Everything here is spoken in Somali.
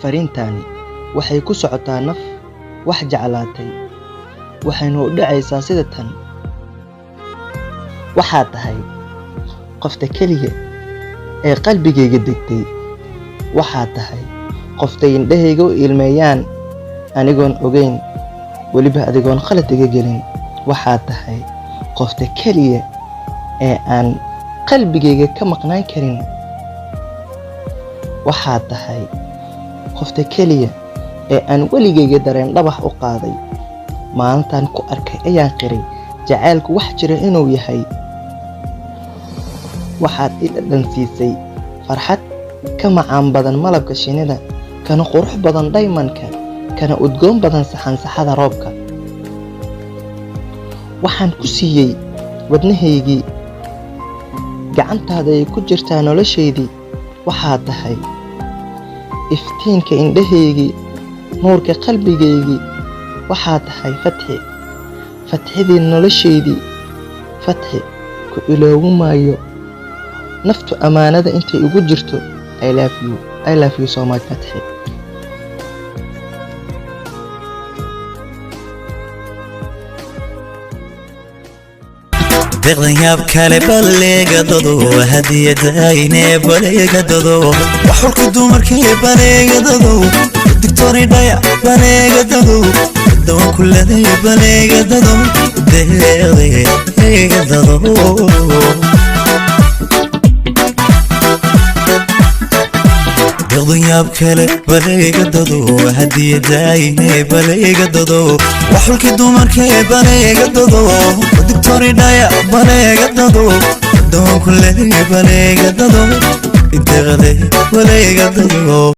Fariintani waxay ku socotaa naf wax jeclaatay, waxayna u dhacaysaa sida tan: Waxaad tahay qofta keliya ee qalbigayga degtay. Waxaad tahay qoftay indhahayga u ilmeeyaan anigoon ogayn, weliba adigoon khalad iga gelin. Waxaad tahay qofta keliya ee aan qalbigayga ka maqnaan karin. Waxaad tahay qofta keliya ee aan weligayga dareen dhabax u qaaday. Maalintaan ku arkay ayaan qiray jacaylku wax jira inuu yahay. Waxaad i dhadhan siisay farxad ka macaan badan malabka shinnida, kana qurux badan dhaymanka, kana udgoon badan saxansaxada roobka. Waxaan ku siiyey wadnahaygii, gacantaada ay ku jirtaa noloshaydii. Waxaad tahay iftiinka indhahaygii, nuurka qalbigaygii. Waxaad tahay Fatxi, fatxidii noloshaydii. Fatxi, ku iloobi maayo naftu ammaanada intay igu jirto. I love you, I love you so much, Fatxi. Deeqdan yaab kale baleegadado, hadiyadayne baleegadado, waxulka dumarkee baleegadado, digtoridhaya baleegadado, dawan kuladay baleegadado, deeqdeegadado. Deeqdan yaab kale baleegadado, hadiyadayne baleegadado, waxulka dumarkee baleegadado, digtoridhaya baleegadado, dawan kuladay baleegadado, deeqde baleegadado.